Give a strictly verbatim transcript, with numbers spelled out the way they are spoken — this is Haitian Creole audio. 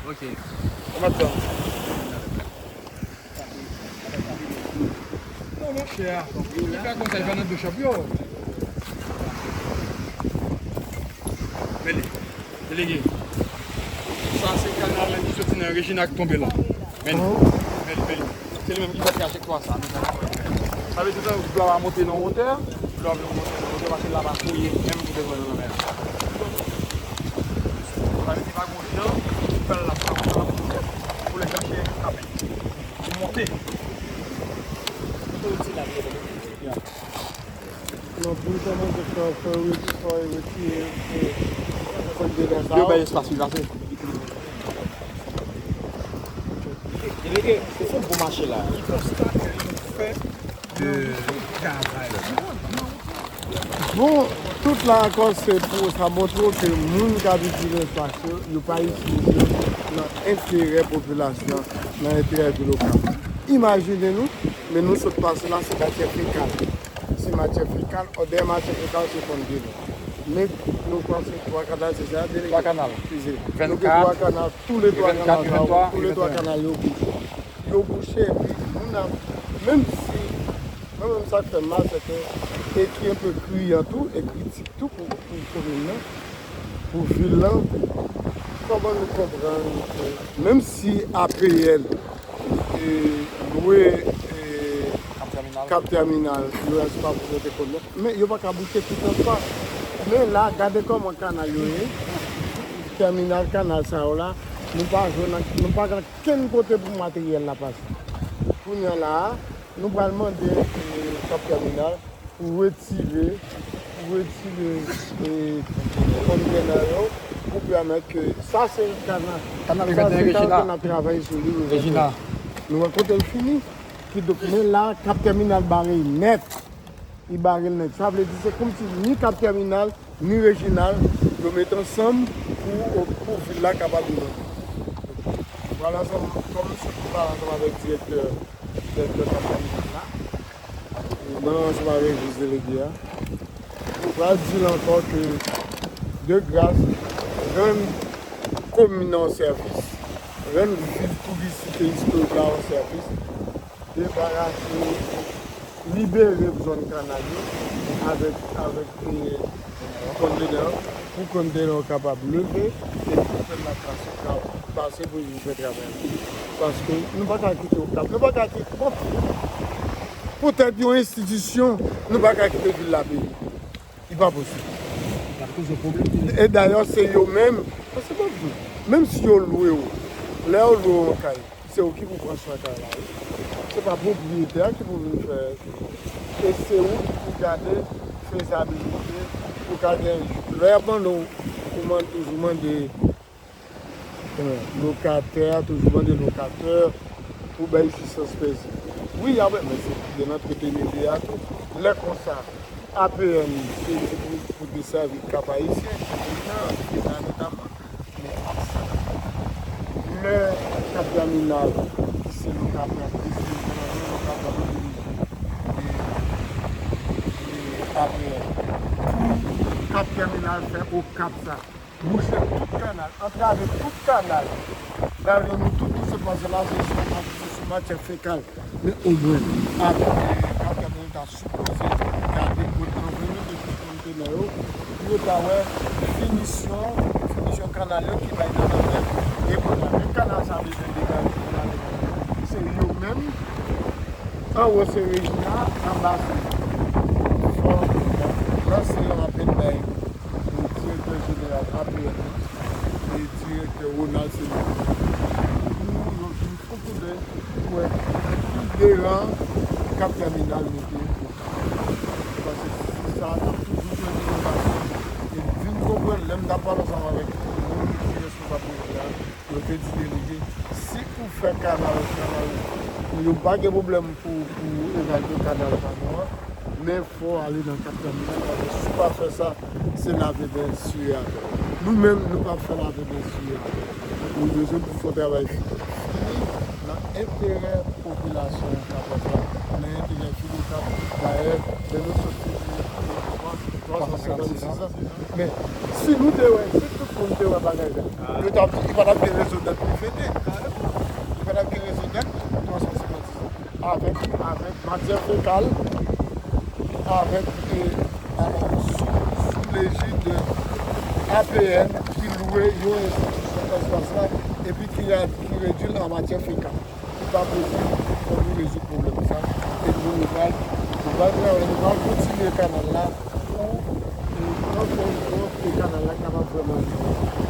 Ok. Kòman tan? Non, monchè, li fè konsa, li fè nan do chòp yo. Men li, delege. Sa se kanal ki soti nan Rejina ki tonbe la. Men li, men li, men li. Se li menm ki fè trajèktwa sa, nou fè. Sa vle di, dlo a monte nan wotè, dlo a monte nan wotè, paske l ap fouye, menm pou desann nan lanmè a. Sa vle di, pa gen jan pou fè l la, pou lè chache apèn. Li monte. Pou ti la, li monte. Non, pou l kòmanse fè, fè ret-, fè retire, fè, fè dedan sa. Yo bay espas li pase. Delege, se fon pou mache la. Ki konsta ke nou fè nan travay. Bon, tout la ankò se pou sa montre w ke moun k ap itilize espas yo, yo pa itilize yo nan enterè popilasyon, nan enterè vil Okap. Imajine nou, men nou sot pase la, se matyè fekal. Se matyè fekal, dèyè matyè fekal, se kontenè. Men nou panse twa kanal, se sa, delege? Twa kanal. Eskize. Nou gen twa kanal, tou le twa kanal sa yo, tou le twa kanal yo bouche. Yo bouche, epi moun ap, menm si, mwen menm sa k fè m mal, se ke, e ki enpe kriyan tou, e kritik tou pou, pou komin nan, pou vil lan, kòman nou konprann, e, menm si A P L, e, lwe, e, Kap Tèminal, yo rès pa pou mete kòb nan, men yo pa ka bouche tout tan sa. Men la, gade kòman kanal yo ye, tèminal kanal sa yo la, nou pa jwenn, nou pa gen kenn kote pou materyèl la pase. Kounye a la a, nou pral mande, e, Kap Tèminal pou retire, pou retire, e, kontenè yo, pou pèmèt ke sa se kanal, sa se kanal ke n ap travay sou li. Nou wè kote l fini. Kidonk, men la, Kap Tèminal bare nèt. Li bare l nèt. Sa vle di se kòmsi ni Kap Tèminal, ni Rejinal, yo met ansanm pou, pou vil la kapab viv. Pral ansanm, kòm misye pou pale ansanm avèk direktè, direktè Kap Tèminal la, nan ansanm avèk jis delege a, nou pral di l ankò ke, de gras, rann komin nan yon sèvis, rann vil touristik e istorik la yon sèvis, debarase, libere zòn kanal yo avèk, avèk, e, kontenè, pou kontenè yo kapab leve e pou fè lakay yo ka pase pou yo fè travay la. Paske nou pa ka kite Okap, nou pa ka kite, bon, poutèt yon enstitisyon, nou pa ka kite vil la peye. Li pa posib. Y ap koze pwoblèm. E dayè, se yo menm, se pa vre. Menm si yo lwe w, lè yo lwe w yon kay, se ou ki pou pran swen kay la, wi. Se pa pwopriyetè a ki pou vin fè. E se ou ki pou gade fezabilite, pou ka gen, lè y ap mande w, ou man-, toujou mande, e, lokatè a, toujou mande lokatè pou bay jis espèse. Wi, y ap, men se de nan trete mete a tou. Lè konsa, A P N te di pou, pou desèvi Kap Ayisyen, nan, nan notamman. Men ap sa. Lè Kap Tèminal, ki se lokatè, ki se lokatè, e, e, A P N, pou Kap Tèminal fè Okap sa. Bouche tout kanal, antrave tout kanal. Dayè nou tout nou se panse la, se sou, se sou matyè fekal. Men omwen, avèk, e, Kap Tèminal ta sipoze gade kote yo vini depi kontenè yo, pou yo ta wè finisyon, finisyon kanal yo ki bay nan lanmè. E konsa, men kanal sa bezwen degaje pou l ale nan lanmè. Se yo menm, anwo se Rejina, anba se Fò. Lanse yon apèl bay direktè jeneral A P N, e direktè Ronald Senior, pou yo vin fon koudèy pou wè ki deran Kap Tèminal mete Okap. Paske sa, n ap toujou jwenn inovasyon. E vin konprann, lè m t ap pale ansanm avèk moun ki responsab pwojè a, yo te di delege, si ou fè kanal, kanal, yo pa gen pwoblèm pou, pou evalye kanal pa nou an, men fò w ale nan Kap Tèminal, paske si w pa fè sa, se lave men siye atè. Nou menm, nou p ap fè lave men siye atè. Nou bezwen pou fè yon travay fini nan enterè popilasyon Kapòs la, nan enterè vil Okap. Dayè, lè nou sot di twa san senkannsis an, men si nou te wè, si tout Pou nou te wè bagay la. Yo t ap di, li pa t ap gen rezon dèt pou fete. Li pa t ap gen rezon dèt pou twa san senkantiz an. Avèk, avèk matyè fekal, avèk, e, a, sou, sou lejid A P N ki lwe yon enstitisyon espas la, epi ki, ki redui l an matyè fekal. Li pa posib pou nou rezoud pwoblèm sa. E nou, nou pral, nou pral travay, nou pral kontinye kanal la pou, e, pran kont, e, kanal la kapab vrèman viv.